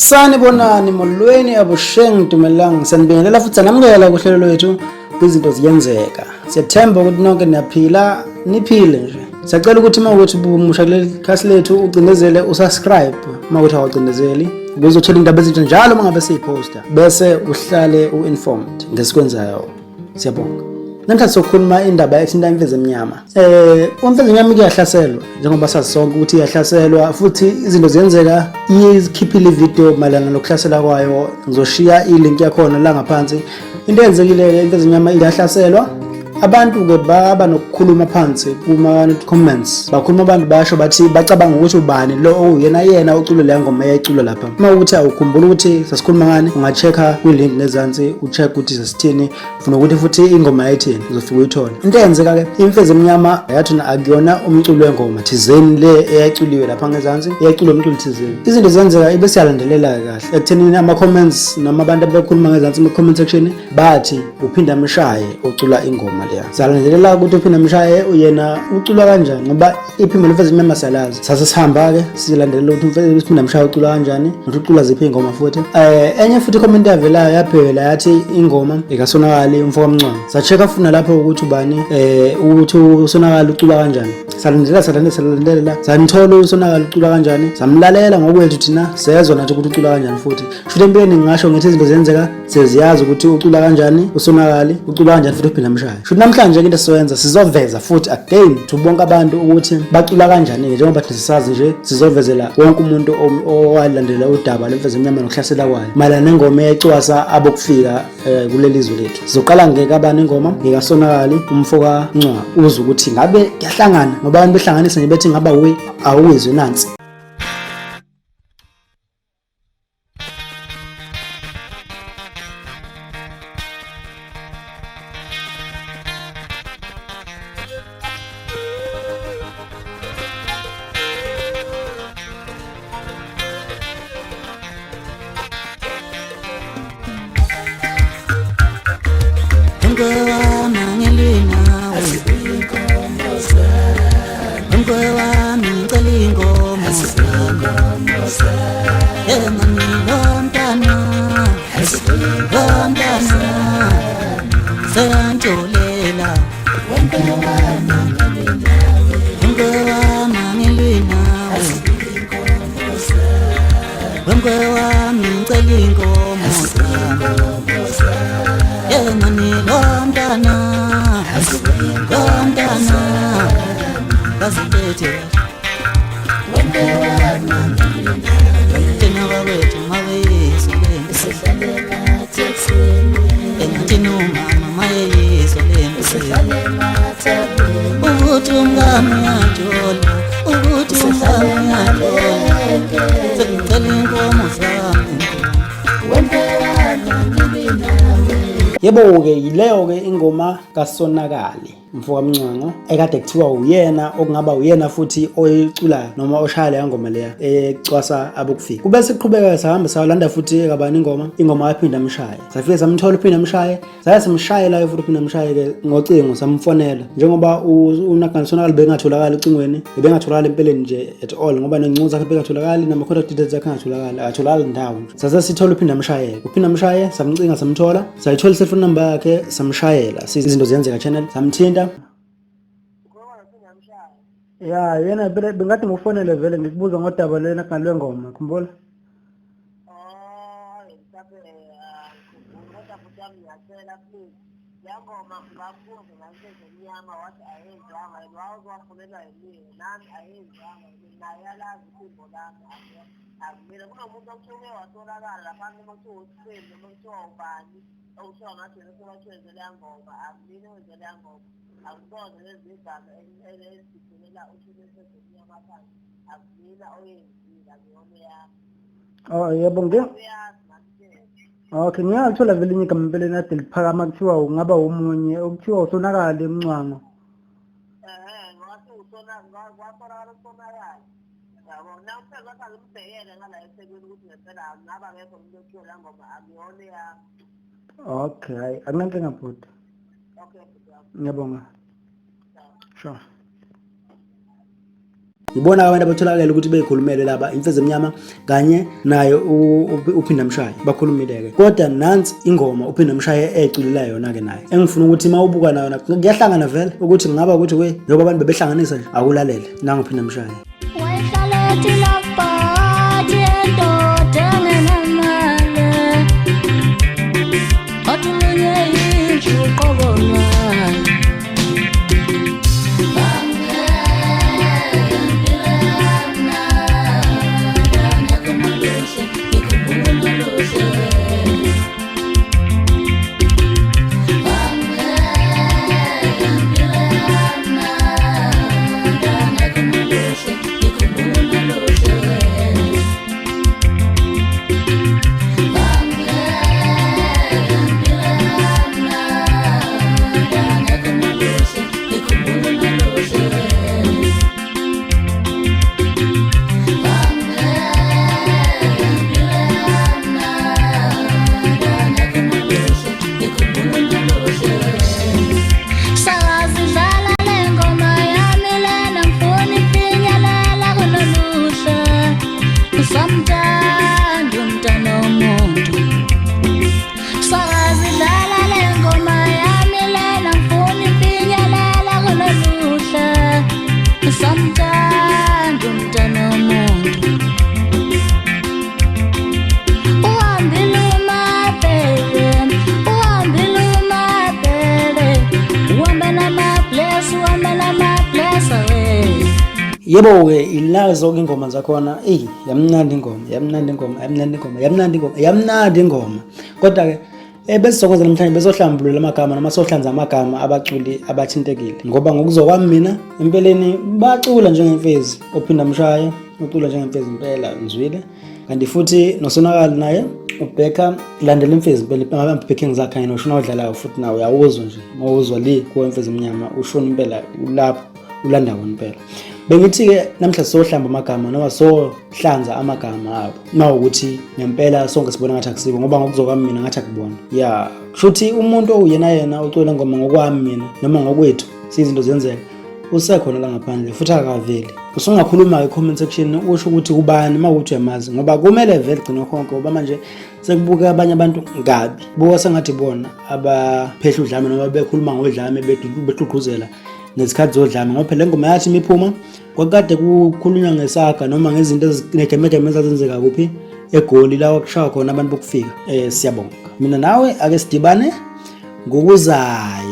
Sanibonani, molweni, abusheng, dumelang. Sanibingelela futhi sanamukela kuhlelo lwethu kwizinto ziyenzeka. Siyathemba ukuthi nonke niyaphila, niphile nje. Siyacela ukuthi uma ukuthi ubumusha kuleli khasi lethu ucindezele usubscribe uma ukuthi awucindezeli ukuze uthole indaba ezintsha njalo uma ngabe siyiposta bese uhlale u-informed ngesikwenzayo. Siyabonga. Namhlanje sokhuluma indaba ethinta imfezi emnyama. Umfezi emnyama iyahlaselwa njengoba sazi sonke ukuthi iyahlaselwa futhi izinto ziyenzeka. Iyikhiphile ivideo mayelana nokuhlasela kwayo. Ngizoshiya ilink yakhona la ngaphansi. Into eyenzekile-ke, imfezi emnyama iyahlaselwa. Abantu-ke baba nokukhuluma phansi kuma-comments, bakhuluma abantu basho bathi bacabanga ukuthi ubani lo owuyena yena ocula leya ngoma eyayicula lapha. Uma ukuthi awukhumbula ukuthi sasikhuluma ngani, unga-check-a kwi-link ngezansi, u-check ukuthi sasithini, ufuna ukuthi futhi ingoma yayithini, uzofika uyithole. Into eyenzeka-ke, imfezi emnyama yathi akuyona umculo wengoma thizeni le eyayiculiwe lapha ngezansi, eyayiculwe umculo thizeni. Izinto zenzeka ibe siyalandelela-ke kahle ekuthenini ama-comments noma abantu abekhuluma ngezansi kuma-comment section bathi uphinda amshaye ucula ingoma leya. Salandelela ukuthi uphinda amshaye yena ucula kanjani, ngoba iphimbo lemfezi emnyama siyalazi. Sase sihamba-ke silandelela ukuthi uphinda amshaye ucula kanjani nokuthi ucula ziphi iy'ngoma futhi. Enye futhi i-comment yavelayo yabhekela yathi ingoma ikasonakali umfo kaMncwango. Sa-check-a futhi nalapho ukuthi ubani ukuthi usonakali ucula kanjani. Salandela salandela salandela sanithola usonakali ucula kanjani, samlalela ngokwethu thina, sezwa nathi ukuthi ucula kanjani futhi. Futhi empeleni ngingasho ngithi izinto ziyenzeka seziyazi ukuthi ucula kanjani usonakali, ucula kanjani futhi uphinda amshaye. Futhi namhlanje into esizoyenza, sizoveza futhi again to bonke abantu ukuthi bacula kanjani-ke, njengoba thina sisazi nje. Sizovezela wonke umuntu owalandela udaba lemfezi emnyama nokuhlasela kwayo mayelana nengoma eyayicwasa abokufika kuleli zwe lethu. Sizoqala ngekabani ingoma? Ngekasonakali umfo kaNcwaba, uzwe ukuthi ngabe kuyahlangana, ngoba abantu behlanganisa nje bethi ngaba we awuyizwe nansi. Yebo-ke, yileyo-ke ingoma kaSonakali mfo kaMncwango ekade kuthiwa uyena okungaba uyena futhi oyiculayo noma oshaya leya ngoma leya ecwasa abokufika. Kube siqhubeka sahamba sayolanda futhi ekabani ingoma, ingoma yaphinda amshaye. Safike samthola uphinda amshaye, saya simshayela futhi uphinda amshaye-ke ngocingo, samfonela. Njengoba unagana Sonakali bengatholakali ocingweni, bengatholakali empeleni nje at all, ngoba ney'ncingo zakhe bengatholakali nama-contact details zakhe angatholakali, akatholakali ndawo nje. Sase sithola uphinda amshaye-ke, uphinda amshaye samcinga samthola, sayithola i-cellphone number yakhe samshayela. Izinto ziyenzeka channel, samthinta. Ya yena vele bengathi ngikufonele vele ngikubuza ngodaba lena lwengoma, khumbula? Oh yebo, ngike okay, ngiyalithola vele elinye igama empeleni ade liphakama kuthiwa ungaba omunye okuthiwa usonakali emncwango. Okay, hayi akunankinga bhuti. Ngiyabonga. Sure. Ngibona abantu abatholakele ukuthi beyikhulumele laba Imfezi Emnyama kanye naye uPhinda Mshaye bakhulumile-ke. Kodwa nansi ingoma uPhinda Mshaye eculela yona-ke naye engifuna ukuthi uma ubuka nayo kuyahlangana vele ukuthi ngingaba ukuthi we njengoba abantu bebehlanganisa nje akulalele nangu uPhinda Mshaye. Yebo-ke ilazo-ke ingoma zakhona eyi yamnandi ingoma yamnandi ingoma yamnandi ingoma yamnandi ingoma yamnandi ingoma kodwa-ke Eh besizokwenza namhlanje besohlambulula amagama noma sohlanza amagama abaculi abathintekile ngoba ngokuzwa kwami mina empeleni bacula njengemfezi ophinda mshaye ucula njengemfezi impela ngizwile kanti futhi nosonakali naye ubheka landela imfezi impela ama-backing zakhe kanye noshona odlalayo futhi nawe uyawuzwa nje mawuzwa le kuwo imfezi emnyama ushona impela ulapho ulanda wona impela bengithi-ke namhla sohlamba amagama noma sohlanza amagama abo uma ukuthi ngempela sonke sibona ngathi akusibo ngoba ngokuzokwami mina ngathi akubona ya kushuthi umuntu owuyena yena ocula ngoma ngokwami mina noma ngokwethu sizinto zenzeka usekhona la ngaphandle futhi akakaveli usungakhuluma-ke comment section usho ukuthi ubani uma ukuthi uyamazi ngoba kumele vele gcina konke ngoba manje sekubuka abanye abantu kabi buka sengathi bona abaphehla udlame noma bekhuluma ngodlame begqugquzela ngezikhathi zodlame ngoba phela ingoma yathi imiphuma kwakade kukhulunywa ngesaga noma ngezinto ezinegemegeme ezazenzeka kuphi eGoli la kwakushaywa khona abantu bokufika. Siyabonga. Mina nawe ake sidibane ngokuzayo.